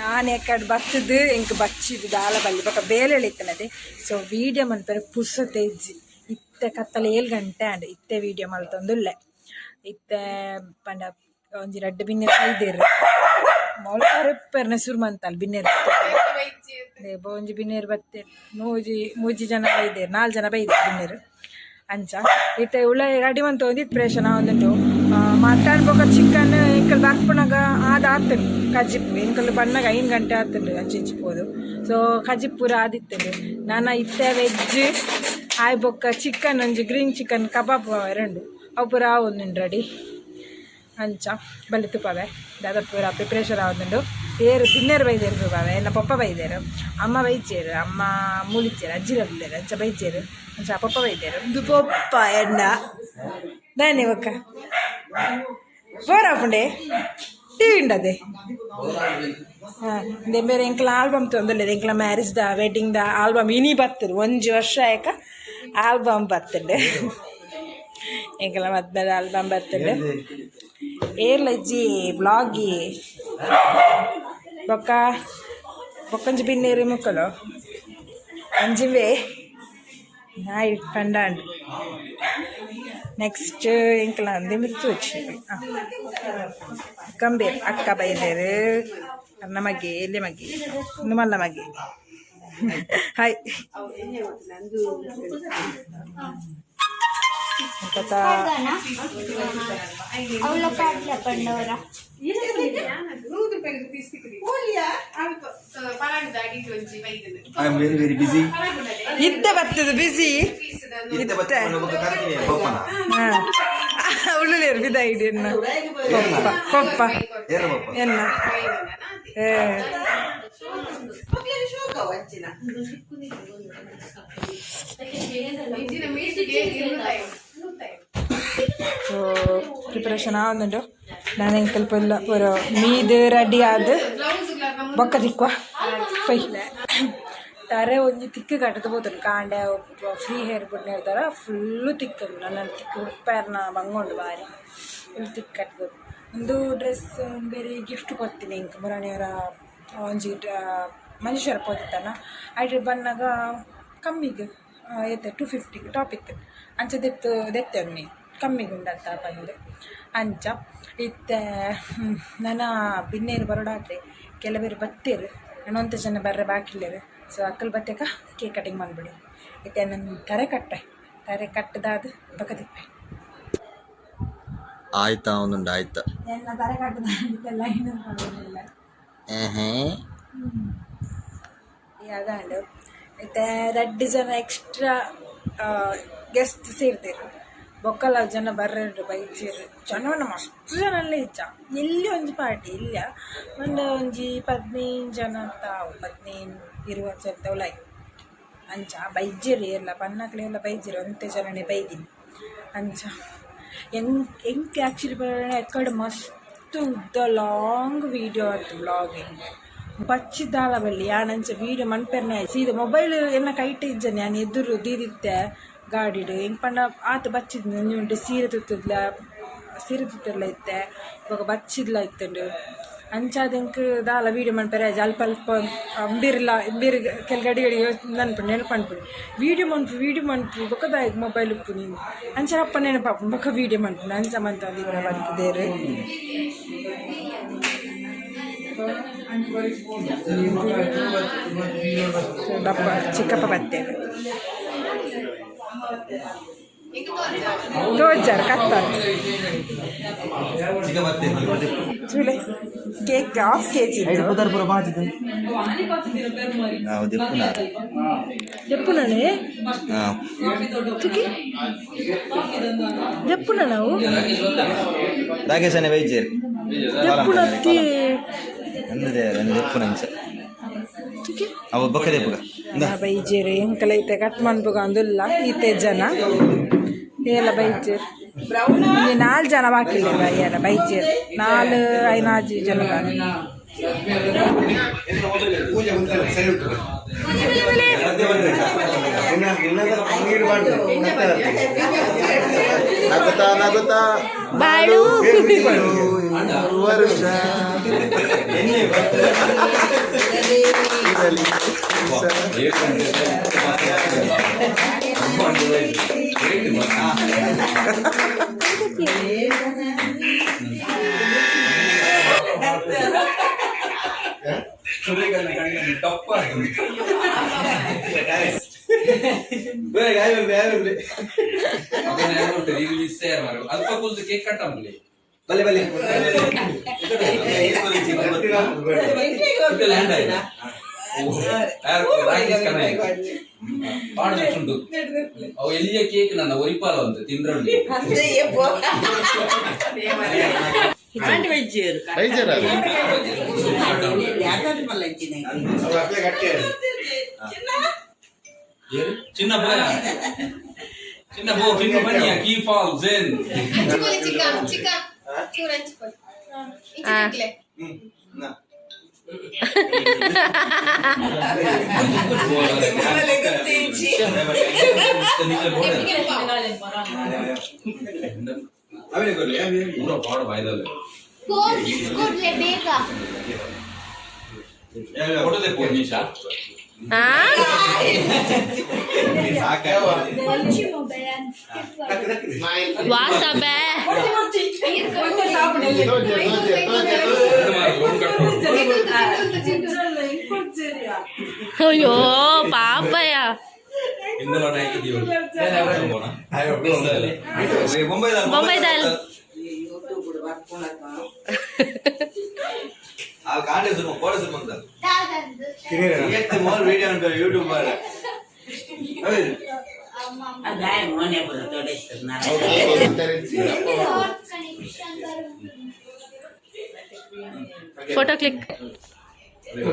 ಯಾನ್ ಎಕ್ಕಡ್ ಬತ್ತದು ಎಂಕ್ ಬಚ್ಚಿದ್ ದಾಲ ಬಲ್ಲಿ ಬೊಕ ಬೇಲೆಲು ಇತ್ತನದೆ. ಸೊ ವೀಡಿಯೋ ಮನ್ಪೆರೆ ಪುರ್ಸೊತೆ ಇಜ್ಜಿ. ಇತ್ತೆ ಕತ್ತಲೆ 7 ಗಂಟೆ ಆಂಡ್. ಇತ್ತೆ ವೀಡಿಯೋ ಮಲ್ತೊಂದುಲ್ಲೆ. ಇತ್ತೆ ಪಂಡ ಒಂಜಿ ರಡ್ಡ್ ಬಿನ್ನೆರ್ ಬೈದೆರ್. ಮೋಲು ಕರೆಪ್ಪೆರ್ನ ಸುರು ಮಂತಲ್ ಬಿನ್ನೆರ್. ಒಂಜಿ ಬಿನ್ನೆರ್ ಬತ್ತೆರ್. ಮೂಜಿ ಮೂಜಿ ಜನ ಬೈದೆರ್, ನಾಲ್ ಜನ ಬೈದೆರ್ ಬಿನ್ನೆರ್. ಅಂಚ ಇತ್ತೆ ಉಲಾಯಿ ರೆಡಿ ಮಂತೊಂದು ಪ್ರೇಷನ್ ಆವೊಂದುಂಡು. ಮಟನ್ ಬೊಕ ಚಿಕನ್ ಎಂಕಲ್ ಬರ್ಪುನಗ ಆದ್ ಆತುಂಡು. ಕಜಿಪು ಎಂಕಲ್ ಬನ್ನಗ 5 ಗಂಟೆ ಆತುಂಡು ಅಂಚಿ ಇಂಚಿ ಪೋದು. ಸೊ ಕಜಿಪು ಪೂರ ಆದಿತ್ತುಂಡು. ನನ ಇತ್ತೆ ವೆಜ್ ಆಯ್ ಬೊಕ್ಕ ಚಿಕನ್ ಒಂಜಿ ಗ್ರೀನ್ ಚಿಕನ್ ಕಬಾಬ್ ಆವರೆ ಉಂಡು. ಅವು ಪೂರ ಆವೊಂದುಂಡು ರೆಡಿ. ಅಂಚ ಬಲ್ಲಿ ತುಪವೆ ದಾದ ಪೂರ ಪ್ರಿಪ್ರೇಷನ್ ಆವೊಂದುಂಡು. ಏರು ಬಿನ್ನೆರ್ ಬೈದೆರ್ ತೂಪವೆ. ಎನ್ನ ಪೊಪ್ಪ ಬೈದೆರ್, ಅಮ್ಮ ಬೈಜೆರ್, ಅಮ್ಮ ಮೂಲಿಜ್ಜೆರ್, ಅಜ್ಜಿಲ ಉಲ್ಲೆರ್ ಅಂಚ ಬೈಜೆರ್. ಅಂಚ ಪೊಪ್ಪ ಬೈದೆರ್. ಉಂದು ಪೊಪ್ಪ ಎನ್ನ ದಾನೆ ಬೊಕ್ಕ ಬೋರಾಪುಂಡೆ ಟಿವಿ ಉಂಡದೆ. ಇಂದೆ ಬೇರೆ ಎಂಕ್ಲ ಆಲ್ಬಮ್ ತೊಂದುಲ್ಲೆರ್. ಎಂಕ್ಲ ಮ್ಯಾರೇಜ್ ದ ವೆಡ್ಡಿಂಗ್ ದ ಆಲ್ಬಮ್ ಇನಿ ಬತ್ತುಂಡು. ಒಂಜಿ ವರ್ಷ ಆಯಕ ಆಲ್ಬಮ್ ಬತ್ತುಂಡು. ಎಂಕ್ಲ ಮದ್ಮೆದ ಆಲ್ಬಮ್ ಬತ್ತುಂಡು. ಏರ್ಲ ಇಜ್ಜಿ ಬ್ಲಾಗಿ. ಬೊಕ್ಕ ಬೊಕ್ಕೊಂಜಿ ಬಿನ್ನೆರ್ ಮುಕ್ಕಲು ಅಂಜಿಂಬೆ ನಾಯಿ ಪಂಡಾಂಡ್. ನೆಕ್ಸ್ಟ್ ಎಂಕ್ಲ ಅಂದೆ ಮಿತ್ತು ಕಂಬೇರ್ ಅಕ್ಕ ಬೈದೆರ್. ಅನ್ನ ಮಗೆ ಎಲ್ಲಿ ಮಗೆ ಒಂದು ಮಲ್ಲ ಮಗೆ. Hi. I am very very busy. ಇತ್ತೆ ಬರ್ತದೆ ಬಿಸಿ. ಇತ್ತೆ ಬರ್ತದೆ ಬೊಕ್ಕ ಕರ್ದಿನಿ ಪಪ್ಪನ. ಉಳ್ಳುಲೇರು ಬಿದಾಯಿಡಿ ಎನ್ನ ಪೊಪ್ಪ ಪೊಪ್ಪ. ಏರ ಪಪ್ಪ. ಎನ್ನ ಏ ಸೊ ಪ್ರಿಪರೇಷನ್ ಆವೊಂದುಂಡು. ನಾನು ಎಂಕಲ್ಪ ಎಲ್ಲ ಪೂರ ಮೀದ್ ರೆಡಿ ಆದ್ ಬೊಕ್ಕ ತಿಕ್ಕುವ ಪೈ. ತರೆ ಒಂಜಿ ತಿಕ್ಕು ಕಟ್ಟುದು ಪೋತುಂಡು. ಕಾಂಡೆ ಫ್ರೀ ಹೇರ್ ಬುಡ್ನ ಫುಲ್ಲು ತಿಕ್ಕು ನನ್ನ ತಿಕ್ಕು ಉಪ್ಪೇರ್ನ ಬಂಗುಂಡು ಬಾರಿ ಫುಲ್ ತಿಕ್ಕು ಕಟ್ಟುದು. ಉಂದು ಡ್ರೆಸ್ ಬೇರೆ ಗಿಫ್ಟ್ ಕೊರ್ತೀನಿ ಎಂಕ್ ಮುರಾನಿಯರ ಒಂಜಿ ಮಂಜೇಶ್ವರ ಪೋದಿತ್ತನ ಐಟ್ ಬನ್ನಗ ಕಮ್ಮಿಗ್ ಏತ್ 250 ಟಾಪ್ ಇತ್ತು. ಅಂಚ ದೆತ್ತು ದೆತ್ತೆರ್ನಿ ಕಮ್ಮಿಗ್ ಉಂಡತ್ತ ಪಂದ್. ಅಂಚ ಇತ್ತೆ ನನ ಬಿನ್ನೆರ್ ಬರೋಡಾತೆ. ಕೆಲವೆರ್ ಬತ್ತೆರ್, ನನೊಂತೆ ಜನ ಬರ್ರೆ ಬಾಕಿಲ್ಲೆರ್. ಸೊ ಅಕ್ಕಲ್ ಬತ್ತೆಕ ಕೇಕ್ ಕಟಿಂಗ್ ಮನ್ಪೊಡು. ಇತ್ತೆ ನನ್ ತರೆ ಕಟ್ಟೆ, ತರೆ ಕಟ್ಟದಾದ್ ಬೊಕ ತಿಪ್ಪೆ. ಆಯ್ತಾ ಒಂದುಂಡು ಆಯ್ತಾ. ಎನ್ನ ತರೆ ಕಟ್ಟದ ಲೈನ್ ಪಡೋದಿಲ್ಲ. ಅದಾಂಡ್. ಇತ್ತೆ ರಡ್ಡ್ ಜನ ಎಕ್ಸ್ಟ್ರಾ ಗೆಸ್ಟ್ ಸೇರ್ದೆರ್. ಬೊಕ್ಕಲ ಜನ ಬರ್ರೆ ಬೈಜೆರ್. ಜನ ಮಸ್ತ್ ಜನ ಎಲ್ಲ ಇಜ್ಜ. ಎಲ್ಲಿ ಒಂಜಿ ಪಾರ್ಟಿ ಇಲ್ಲ. ಒಂದು ಒಂಜಿ 15 ಜನ ತಾವು 15 20 ಜನ ಉಲಾಯಿ. ಅಂಚ ಬೈಜೆರ್ ಏರ್ಲ ಪನ್ನಕ್ಲೆಲ್ಲ ಬೈಜೆರ್, ಒಂತೆ ಜನನೇ ಬೈದಿನಿ. ಅಂಚ ಎಂಕ್ ಎಂಕ್ ಆ್ಯಕ್ಚುಲಿ ಪಂಡ ಎಕ್ಕಡ್ ಮಸ್ತ್ ಉದ್ದ ಲಾಂಗ್ ವೀಡಿಯೋ ಆತು ವ್ಲಾಗ್. ಎಂಕ್ ಬಚ್ಚಿ ದಾಲ ಬಲ್ಲಿ ಯಾನ್ ಅಂಚ ವೀಡಿಯೋ ಮನ್ಪೆರ್ನೆ ಸೀದಾ ಮೊಬೈಲ್ ಎನ್ನ ಕೈಟೆ ಇಜ್ಜನೆ. ಯಾನ್ ಎದುರು ದೀದಿತ್ತೆ ಗಾಡಿಡ್. ಎಂಕ್ ಪಂಡ ಆತ್ ಬಚ್ಚಿದ್ ಒಂಜಿ ಉಂಟು ಸೀರೆ ತುತ್ತುದ್ಲ ಸೀರೆ ತುತ್ತುದ್ಲ ಇತ್ತೆ ಬೊಕ ಬಚ್ಚಿದ್ಲ ಇತ್ತುಂಡು. ಅಂಚಾದ್ ಎಂಕ್ ದಾಲ ವೀಡಿಯೋ ಮನ್ಪೆರೆ ಆಯ್ಜಿ. ಅಲ್ಪ ಅಲ್ಪ ಅಂಬಿರ್ಲ ಇಂಬಿರ್ ಕೆಲ ಗಡಿ ಗಡಿ ನೆನ್ಪು ನೆನಪನ್ಪುಂಡು ವೀಡಿಯೋ ಮನ್ಪು ವೀಡಿಯೋ ಮನ್ಪು ಬೊಕ ದಾಯೆಗ್ ಮೊಬೈಲ್ ಉಪ್ಪುನಿ ಅಂಚ ಅಪ್ಪ ನೆನಪಾಪುಂಡು ಬೊಕ ವೀಡಿಯೋ ಮನ್ಪುಂಡು. ಅಂಚ ಮಂತೊಂದು ಬತ್ತುದೆರ್. ಬಪ್ಪ ಚಿಕ್ಕಪ್ಪ ಬತ್ತೇರು ತೋಜಾರ್ ಕತ್ತಲ್. ಚಿಕ್ಕ ಬತ್ತೆ. ಚೂಲೆ ಕೇಕ್ ಹಾಫ್ ಕೆಜಿ. ಐದು ಪುದರ್ ಪೂರ ಬಾಜಿದ ನಾವು ದೆಪ್ಪುನ. ದೆಪ್ಪುನನೆ. ಹಾ. ತುಕಿ ದೆಪ್ಪುನ ನಾವು. ರಾಕೇಶನೇ ಬೈಜೇರ್. ದೆಪ್ಪುನತ್ತಿ. ಅಂದದೆ ದೆಪ್ಪುನ ಅಂಚ. ತುಕಿ. ಅವು ಬೊಕ್ಕ ದೆಪ್ಪುಗ ಇಂದ. ಬೈಜೇರು ಎಂಕಲ ಇತ್ತೆ ಕಟ್ ಮನ್ಪುಗ ಅಂದುಲ್ಲ. ಈತೆ ಜನ ಏಲ ಬೈಜೇರ್. ಒಂಜಿ ನಾಲ್ ಜನ ಬಾಕಿ ಇಲ್ಲ ಬಯ್ಯರ ಬೈಜೇರ್. ನಾಲ್ ಐನಾಜಿ ಜನ. ನಗುತ್ತಾ ನಗುತ್ತಾ ಬಾಳು. 100 ವರ್ಷ ಇರಲಿ. ಅಲ್ಪ ಕುಲ್ದು ಕೇಕ್ ಕಟ್ ಅಂಬ್ಲಿ. ಬಲೆ ಬಲೆ. ಲ್ಯಾಂಡ್ ಆಯ್ತು. ಪಾಡ ಉಂಟು ಅವು ಎಲ್ಲಿಯ ಕೇಕ್ ನನ್ನ ಒರಿಪಾಲ ಉಂಟು ತಿಂದ್ರಲ್ಲಿ. ಬೈಜಾರ ಅದು. ಚಿನ್ನ ಬೋಯ, ಚಿನ್ನ ಬೋ, ಚಿನ್ನ ಬನ್ನಿಯ ಕೀ ಫಾಲ್ ಜೆನ್. ಹಂಚಿಕೊಳ್ಳಿ ಚಿಕ್ಕ ಚಿಕ್ಕ ಚೂರು ಹಂಚಿಕೊಳ್ಳಿ ಇಂಚಿಕ್ಲೆ. ಪೂರ ಪಾಡು ಬಾಯ್ದಲ್ಲ. ಕೋಸ್ ಕೊಡ್ಲೆ ಬೇಗ. ಕೊಡದೆ ಪೋ ನಿಶಾ. ವಾಸ ಬೇ. ಲೋನ್ ಕಟ್ಟು. ಅಯ್ಯೋ ಪಾಪಯ್ಯ. ಇಂದಲ ನಾಯ್ಕಿದೀವಿ. ಬೊಂಬೈದಾಲ್. Video YouTube. Photo click.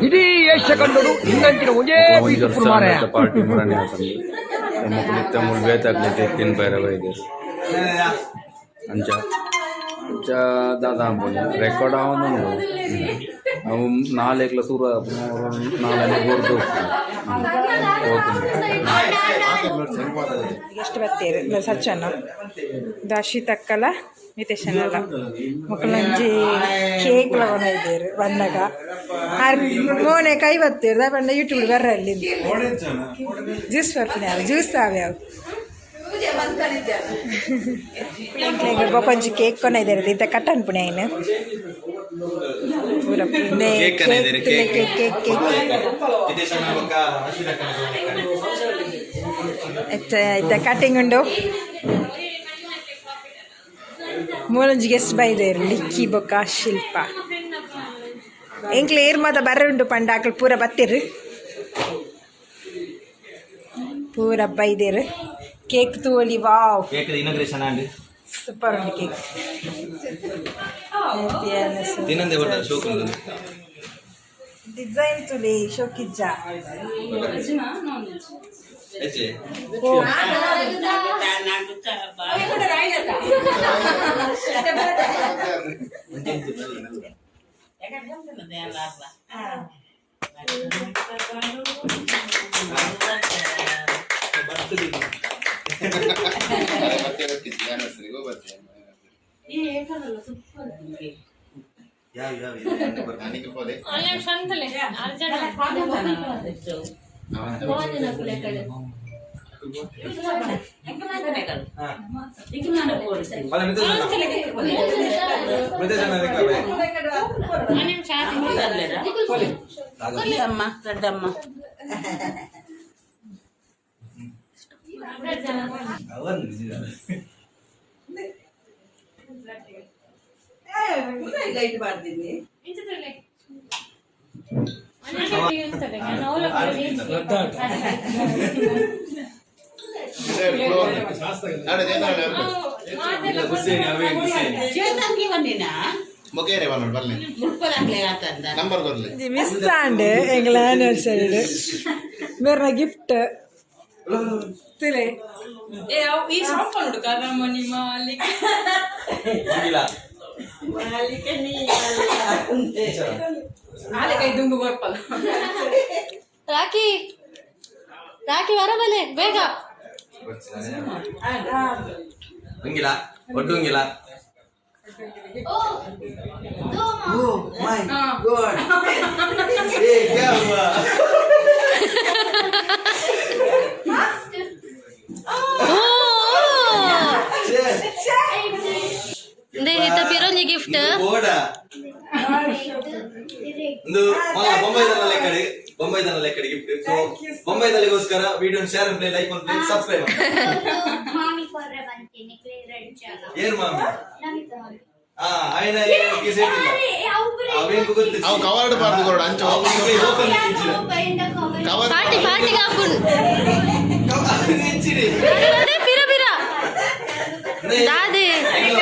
ಇಡೀ ಏಷ್ಯಾ ಖಂಡಡು ಇಂದಂಚಿನ ಒಂಜೇ ಬೀಸು ಮಾರಾಯ. ಪಾರ್ಟಿ ಮುರಾನಿ ಆತಂದು ಮೊಕುಲು ಇತ್ತೆ ಮೂಲು ಬೇತಾಕ್ಲೆ ತಿನ್ಪೈರೆ ಬೈದೆರ್. ಅಂಚ ಅಂಚ ದಾದ ಆಪುಂಡು ರೆಕಾರ್ಡ್ ಆವೊಂದುಂಡು. ಅವು ನಾಲೆಗ್ಲ ಸುರು ಆಪುಂಡು, ನಾಲನೆ ಬೋರ್ದು ಓಕೆ. ಎಷ್ಟು ಬತ್ತೀರು ಸಚ್ಚನ ದಾಶಿ ತಕ್ಕಲ ಮಿತೇಶನಲ್ಲ ಮೊಕಲಂಜಿ ಕೇಕ್ ಲವಣ ಇದ್ದೀರು ಬಂದಾಗ ಆರ್ ಮೋನೆ ಕೈ ಬತ್ತೀರ್ ಬಂದ ಯೂಟ್ಯೂಬ್ ಬರ್ರ ಅಲ್ಲಿ ಜ್ಯೂಸ್ ಬರ್ತೀನಿ ಯಾರು ಜ್ಯೂಸ್ ಯಾವ ಬೊಕೊಂಜಿ ಕೇಕ್ ಕೊನ ಇದ್ದೀರಿ ಇದ್ದ ಕಟ್ ಅನ್ಪುಣೆ ಐನು ಪೂರ. ಕೇಕ್ ಅನ್ನ ಇದ್ದೀರಿ, cake cake. Cake cake. ಇತ್ತ ಕಟಿಂಗ್ ಉಂಡು. ಮೂಲೊಂಜಿ ಗೆಸ್ಟ್ ಬೈದೇರು ಲಿಕ್ಕಿ ಬೊಕ್ಕ ಶಿಲ್ಪ. ಎಂಕ್ಲೆ ಏರ್ ಮಾತ ಬರ್ರೆ ಉಂಡು ಪಂಡ ಅಕಲ್ ಪೂರ ಬತ್ತಿರು, ಪೂರ ಬೈದೇರು. ಕೇಕ್ ತೂವೊಲಿ, ವಾವ್. ಕೇಕ್ ಇನಾಗ್ರೇಷನ್ ಆಂಡ್. ಸೂಪರ್ ಉಂಡು ಕೇಕ್. ತಿನ್ನಂದೆ ಕೊಟ್ಟ ಶೋಕ್. ಡಿಸೈನ್ ತುಲಿ ಶೋಕಿಜ್ಜ. ಹೆಚ್ಚೆ. ಮತ್ತೆ ಬರ್ತಿದ್ದೆ anniversary ಗೂ ಬರ್ತೀನಿ. ಯಾವ ಯಾವ ನಾನೀಗ ಹೋದೆ. ಅಮ್ಮ ದೊಡ್ಡಮ್ಮ. ನಾಳೆ ದೇವಸ್ಥಾನ ಮೊಗೇರೆ ಬನ್ನೋಡು ಬರ್ಲಿ. ನಂಬರ್ ಬರ್ಲಿ. ಮಿಸ್ ಆಂಡ್ ಎಂಗ್ಲ ಆನಿವರ್ಸರಿ ಮೇರ್ನ ಗಿಫ್ಟ್ ತುಲೆ. ಈ ಸಾಂಗ್ ಪನ್ನುಡು ಕರಮಣಿ ಮಾಲಿಕ. ಆಲೆ ಕೈ ದುಂಬು ಬರ್ಪಲ್ಲ. ರಾಖಿ. ರಾಖಿ ಬರಬಲೆ ಬೇಗ. ಉಂಗಿಲ ಒಟ್ಟು ಉಂಗಿಲ. Oh my God. ಏ ಕ್ಯಾ ಹುವಾ? ಇತ್ತ ಪಿರೋಂಜಿ ಗಿಫ್ಟ್. ಬೋಡ ಒಂದು ಬೊಂಬೈದಲ್ಲ ಲೆಕ್ಕಡಿ, ಬೊಂಬೈದಲ್ಲ ಲೆಕ್ಕಡಿ ಗಿಫ್ಟ್. ಸೊ ಬೊಂಬೈದಲ್ಲಿಗೋಸ್ಕರ ವಿಡಿಯೋ ಶೇರ್ ಅಂತ, ಲೈಕ್ ಅಂತ, ಸಬ್ಸ್ಕ್ರೈಬ್. ಏನ್ ಮಾಮಿ? ಹಾ, ಆಯ್ನ ಅವೇನ್ ಗೊತ್ತಿಲ್ಲ. ಅವು ಕವರ್ಡ್ ಬಾರ್ದು ಕೊಡು ಅಂಚ. ಓಪನ್. ಕವರ್. ಪಾರ್ಟಿ ಪಾರ್ಟಿಗೆ ಹಾಕುನ್. ಇಚ್ಚಿರಿ. ಅದೇ ಪಿರ ಪಿರ ದಾದೆ.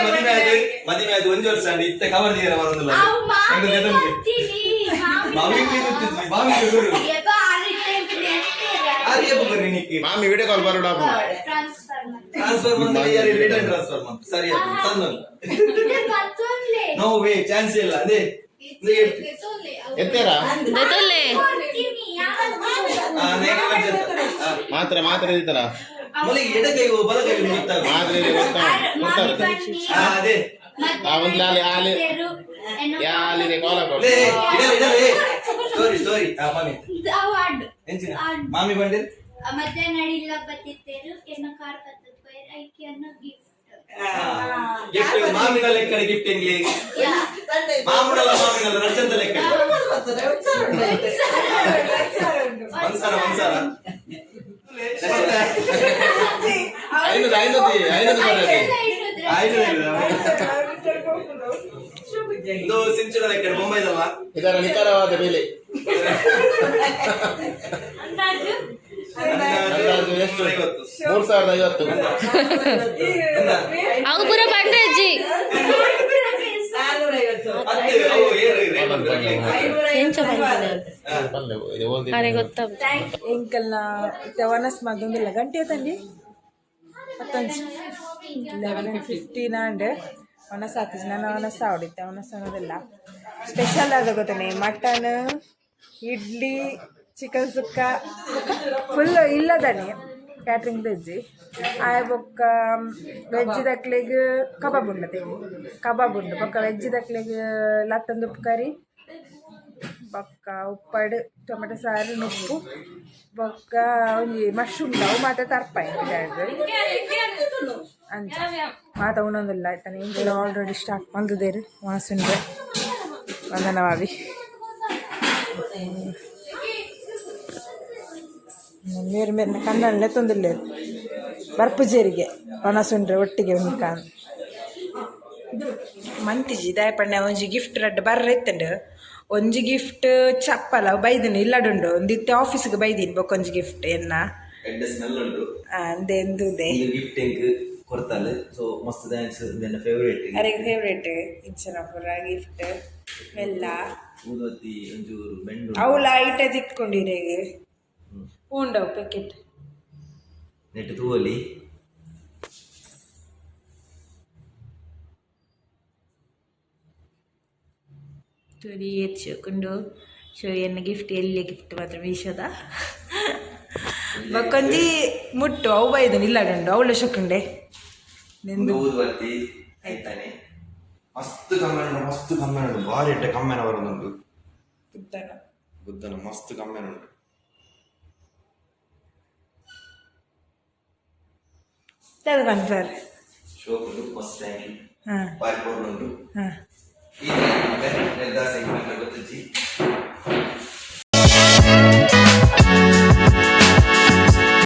ಮದುವೆ ಆಯ್ತು, ಮದುವೆ ಆಯ್ತು ಒಂಜಿ ವರ್ಷ ಅಂಡ್ ಇತ್ತೆ ಕವರ್ ತೀರ ಬರೋದಿಲ್ಲ. ಮಾಮಿಗೆ ಗೊತ್ತಿತ್ತು, ಮಾಮಿಗೆ ಗುರು ಆರ್ಯ ಬರ್ರಿ ನಿಕ್ಕಿ. ಮಾಮಿ ವಿಡಿಯೋ ಕಾಲ್ ಬರೋಡ. ಟ್ರಾನ್ಸ್ಫರ್ ಬಂದ್ರೆ ಯಾರು ರಿಟರ್ನ್ ಟ್ರಾನ್ಸ್ಫರ್ ಮಾಡ್ತಾರೆ. ಸರಿ, ಸಣ್ಣ ನೋ ವೇ, ಚಾನ್ಸ್ ಇಲ್ಲ. ಅದೇ ಎತ್ತೇರಾ? ದೆತೊಲ್ಲೆ. ಮಾತ್ರ ಮಾತ್ರ ಇತ್ತಲ್ಲ. ಮೊದಲಿಗೆ ಎಡಕೈ ಬಲಕೈ ಗೊತ್ತಾಗ ಮಾತ್ರ ಗೊತ್ತಾ? ಅದೇ. ಆ ಒಂದು ಲಾಲಿ ಆಲಿ ಯಾ ಆಲಿದೆ ಕಾಲ್. ಲೇ, ಇದಲ್ಲ ಇದಲ್ಲ, ಏ ಸ್ಟೋರಿ ಸ್ಟೋರಿ. ಆ ಮಾಮಿ ಎಂಚಿನ ಮಾಮಿ ಬಂದಿರ್. ಮಧ್ಯಾಹ್ನ ಇಲ್ಲ ಬತ್ತಿತ್ತೇರು ಎನ್ನ ಕಾರ್ ಬತ್ತದ ಪೈರ್ ಐಕಿಯನ್ನ ಗಿಫ್ಟ್. ಗಿಫ್ಟ್ ಮಾಮಿನ ಲೆಕ್ಕಡೆ ಗಿಫ್ಟ್ ಎಂಗ್ಲಿ ಮಾಮುಡಲ್ಲ, ಮಾಮಿನಲ್ಲ ರಚಂತ ಲೆಕ್ಕಡೆ. ಒಂದ್ಸಾರ ಒಂದ್ಸಾರ. ಐನೂರು ಐನೂರು ಐನೂರು ಬರೋದು. ಆಯ್ತು, ಇದು ಸಿಂಚುನ ಲೆಕ್ಕಡೆ ಬೊಂಬೈದಲ್ಲ. ಇದರ ನಿಖರವಾದ ಬೆಲೆ ಅಂದಾಜು ಎಷ್ಟು? 50. 3050. ಅವು ಪೂರ ಬಂಡ್ರೆ ಅಜ್ಜಿ. ಅತ್ತೆ, ಅವು ಏರು ರೇಟ್ ಉಂಟು. ಎಂಚ ಬಂದಿದೆ? ಬಂದೆ, ಇದು ಓದಿ. ಅರೆ ಗೊತ್ತ. ಎಂಕಲ್ನ ವನಸ್ ಮದ್ದೊಂದಿಲ್ಲ ಗಂಟೆ ತಂಡಿ ಪತ್ತಂಜಿ 11:15 ಅಂಡ್ ಒಣಸ ಹಾಕಿಸಿ ನಾನು ಒಣಸ ಹೊಡಿತೆ ಒಣಸ ಅನ್ನೋದಿಲ್ಲ. ಸ್ಪೆಷಲ್ ಆದ ಗೊತ್ತನೆ mutton idli chicken sukka full ಇಲ್ಲದನೆ catering veg ಆಯ. ಬೊಕ್ಕ ವೆಜ್ ದಕ್ಲೆಗ್ ಕಬಾಬ್ ಉಂಡತೆ, ಕಬಾಬ್ ಉಂಡು. ಬೊಕ್ಕ ವೆಜ್ ದಕ್ಲೆಗ್ ಲತ್ತಂದು ಉಪ್ಪು ಕರಿ, ಬೊಕ್ಕ ಉಪ್ಪಡು, ಟೊಮೆಟೊ ಸಾರು, ನುಪ್ಪು, ಬೊಕ್ಕ ಒಂಜಿ ಮಶ್ರೂಮ್ ಅವು ಮಾತ ತರ್ಪಾಯಿ ಅಂಚ ಮಾತ ಉಣೊಂದಿಲ್ಲ ಆಯ್ತಾನೆ. ಇಂಜಿನ ಆಲ್ರೆಡಿ ಸ್ಟಾರ್ಟ್ ಮಲ್ತದೇರು ವಾಸುಂಡೆ ವಂದನವಾವಿ. ಮೇರು ಮೇರ್ನ ಕಣ್ಣಲ್ಲೇ ತೊಂದಿಲ್ಲ ಬರ್ಪುಜೇರಿಗೆ ಒಣಸುಂಡ್ರೆ ಒಟ್ಟಿಗೆ ಉಂಕಾನ್ ಮಂತಿಜಿ ದಾಯಪಣ್ಣೆ. ಒಂಜಿ ಗಿಫ್ಟ್ ರಡ್ಡ್ ಬರ್ರೆ ಇತ್ತಂಡು. ಒಂಜಿ ಗಿಫ್ಟ್ ಚಪ್ಪಲ ಬೈದಿನಿ ಇಲ್ಲಡುಂಡು ಒಂದಿತ್ತೆ ಆಫೀಸ್ಗೆ ಬೈದಿನಿ. ಬೊಕ್ಕೊಂಜಿ ಗಿಫ್ಟ್ ಎನ್ನ. ಎಡ್ಡೆ ಸ್ಮೆಲ್ ಉಂಟು. ಅಂದೆ ಎಂದುದೆ. ಇದು ಗಿಫ್ಟ್ ಎಂಕ್ ಕೊಡ್ತಾಳೆ, ಸೊ ಮಸ್ತ್ thanks. ಇದನ್ನ ಫೇವರೇಟ್. ಅರೆಗೆ ಫೇವ್ರೇಟ್ ಇಂಚಿನ ಪೂರ ಗಿಫ್ಟ್ ಮೆಲ್ಲ. ಊದೊತ್ತಿ ಒಂಚೂರು ಬೆಂಡು. ಅವು ಲೈಟ್ ತಿಕ್ಕೊಂಡಿರೇಗೆ ಉಂಡವು ಪ್ಯಾಕೆಟ್. ನೆಟ್ ತೂವಲಿ. ತುರಿ ಏತ್ ಸೊ ಎನ್ನ ಗಿಫ್ಟ್ ಎಲ್ಲಿ ಗಿಫ್ಟ್ ಮಾತ್ರ ಮೀಶೋದ. ಬೊಕ್ಕೊಂಜಿ ಮುಟ್ಟು ಅವು ಬೈದನು ಇಲ್ಲಡುಂಡು ಅವಳು ಶೊಕ್ಕುಂಡೆ ನಿಂದು. ಊದುಬತ್ತಿ ಆಯ್ತಾನೆ. ಮಸ್ತ್ ಕಮ್ಮಿ ಉಂಟು, ಮಸ್ತ್ ಕಮ್ಮಿ ಉಂಟು, ಭಾರಿ ಎಡ್ಡೆ ಕಮ್ಮೆನ ಬರೋದುಂಟು. ಬುದ್ಧನ. ಬುದ್ಧನ ಮಸ್ತ್ ಕಮ್ಮೆನ ಉಂಟು. ದಾದ ಪನ್ಪರ್? ಶೋಕ್ ಉಂಟು, ಮಸ್ತ್ thank you. ಹಾಂ. ಬಾರಿ ಪೊರ್ಲು ಉಂಟು. ಹಾಂ. ಈ ದಾಸೆ ಗೊತ್ತಿಜ್ಜಿ.